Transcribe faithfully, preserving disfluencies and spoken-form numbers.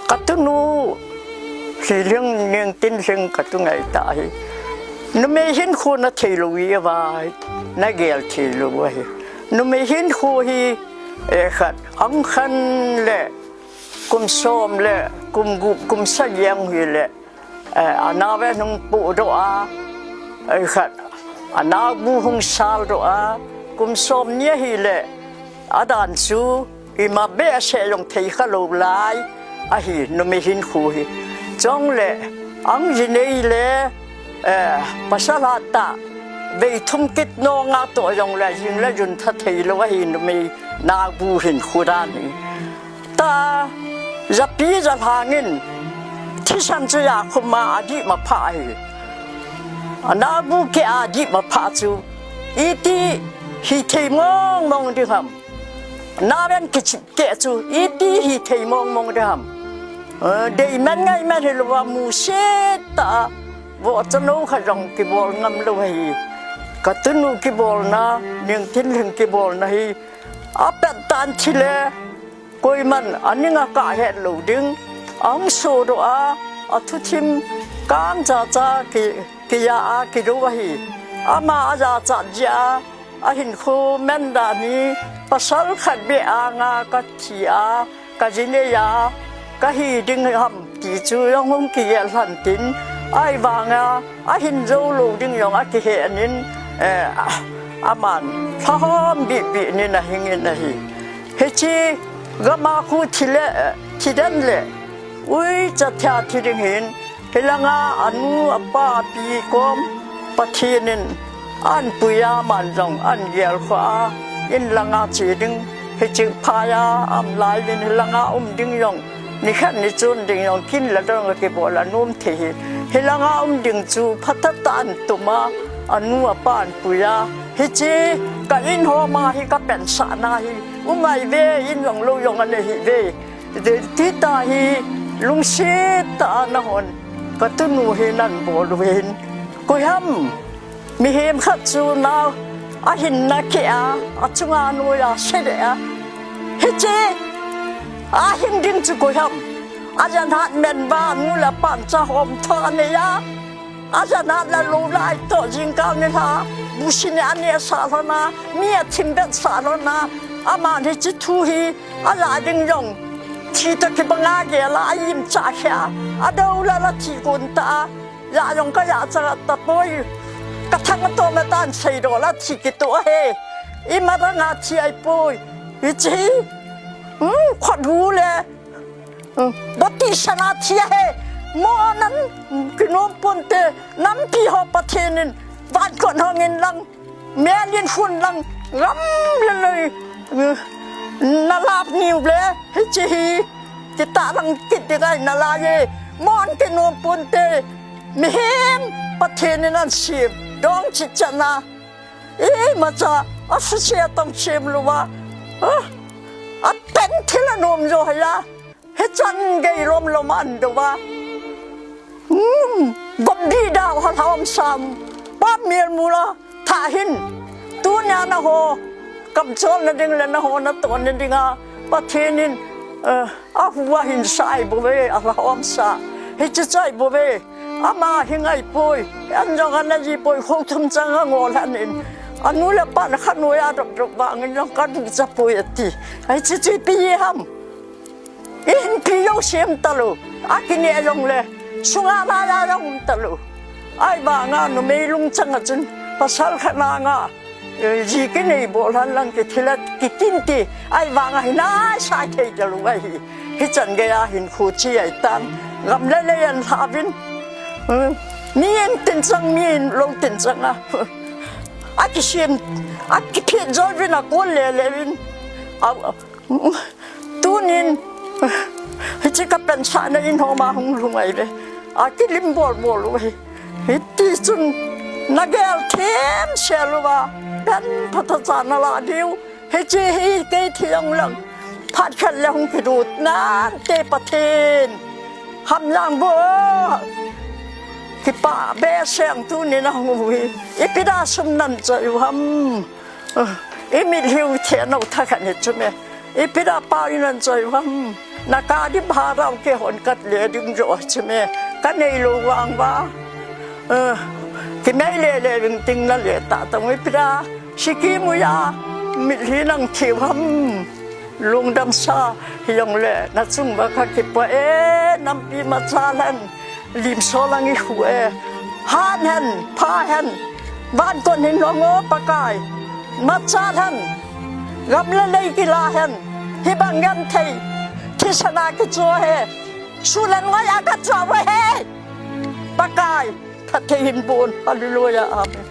Ka tunu Lhilhing, Ningtinlhing ka tu ngai ta hi. Numei hinkho na thei lou hi ava, na gel thei lou ahi. Numei hinkho hi, eh, khat, ang khan le, kum som le, kum gup, kum sagi ang hi le, eh, a naoven hung pudoh a, eh, khat, a naobu hung saldoh a, kum som ni ahi le, a dan chu, ima behseh jong thei kha lou lai ahi, numei hinkho hi. Chule, ang jinei le, eh, pasal hat tah, vei thum kit nung a toh jong le, jing le jun tha thei lou ahi, numei naobu hinkho dan hi. Ta, japi jalhang in, thisan chu ja khum a, adih ma pha ahi. A naobu keh a adih ma pha chu, iti hithei mong mong ding ham. Naoven kichep keh chu, iti hithei mong mong ding ham. Eh, dei men ngai men hilou va musit tah a, vohcha nou khat jong kibol ngam lou ahi. Ka tunu kibolna, Ningtinlhing kibolna hi, a pet tan thi le, koiman a ning a kah het lou ding, a hung sodoh a, a thuthim kang cha cha ki, kiya a kidou ahi. Ama a jachat jeh a, a hinkho men dan hi, pasal khat beh anga ka thi a, ka jinei a, ka hi ding ham ti chu jong hung kigel lhon tin, ahivanga, a hin jou lou ding jong a kihei in, eh, aman, lha hom bih bih nin a hing in ahi. Hiche gam a khu thi le, eh, thi den le, uicha thia thi ding hin, hilanga anu, apa, api kom, Pathen in ahin pui a, aman jong ahin gel kha a, in langa che ding, hiche phai a, aum lai uvin hilanga um ding jong, nikhat nichun ding jong, kin le dong kibol a nom thei hi. Hilanga um ding chu, phatah tah a ahin tum a, anu, apa ahin pui a, hiche ka in hom a hi ka pensahna hi, um ngai ve, in jong lou jong anei hih ve. Ti ta hi, lungset tah a nahon, ka tunu hi nahin bol uvin. Koi ham, mihem khat chu nao, a hinna keh a, a chunga noiya se deh a. Hiche, a hin ding chu koi ham. A jan hat men uva, nu le pan cha hom tho anei a. A jan hat le lou lai toh jingkah nilhah, busi ne aneh sah lhon a, mi athim vet sah lhon a, aman hiche thu hi, a ja ding jong, thi toh kibang a gel a, a imcha khia, a dou lal a thi gon ta a, ja jong ka ja cha tapoi, ka thang toh me tan sei dol a thi kitoh ahi, ima dang a thi ahipoi, hiche hi, hmm, khut hu le, Bati sana thi ahi, mo nan kinom ponte, nampi ho Pathen in, van kon hong in lang, mel in hun lang, gam le lei, na lap niu le, hiche hi, kita lang kit ding ahi nalai e, mo an kinom ponte, mihem Pathen in ahin sem, dong chichan a, imacha, asusia tong sem louva, a, apen thil anom jo ahi a. Hichan gei lom lom a ahin dou va. Hmm, gop di dau ha lhom sam. Pa mel mula tha hin. Tunia nangho kamcholna ding le nangho natohna dinga Pathen in, eh, ahu ahin sai bouve, alhom sa. Hiche chai bouve. Ama hi ngai poi. An jong ana ji poi, kho thum chang angol han in. Anu le apan khat noiya dop dop vangin jong kaducha poi ati. Hiche chu ipi ham. Ihinpi jouse um talou, akineh jongle, sunga laiya jong um talou. Ahivanga numei lungchang a chun, pasal khat nanga, eh, ji kinei bol hen lang kithilha, kitinti, ahivanga hinai sai thei talou ahi. Hichan geiya hinkho che ahitan, gam le lei ahin lha uvin. Hmm, mi in tin chang, mi in lou tin chang a. Akisem, akiphet jo uvin, akol le le uvin. A, Tunin, hiche kapensahna in homa hung lhung ahi ve. Akilim bol bol u ahi. Hiti chun, nagel them sel uva, pen phatah cha nalah diu. Hiche hi kei thi jong lang, phat khat le hung kidot nante Pathen. Hamlang bo. Kipah behseh tunin ahung u hi. Ipi da sum nan choi u ham. Imit hiu thei nau tha khat hi chu me. Ipi da pa in an choi ham. Na ka di ba rau ke hon kat le ding jo chi me. Ka nei lo wang ba. Eh, ki nei le le ving ting na le ta tong ipi da. Siki mu ya. Mit hi nang thiu ham. Lungdam sa hi yong le na chung ba ka ki pa e nampi ma cha len. Lim so lang i hu e. Han hen, pha hen. Van kon hin long o Pakai. Machal hen. Gam le lei kila hen. Hi bang gam thei. Thi sana ki cho he. Su len ngai a ka cho we he. Pakai. Pha thei hin bon. Hallelujah. Amen.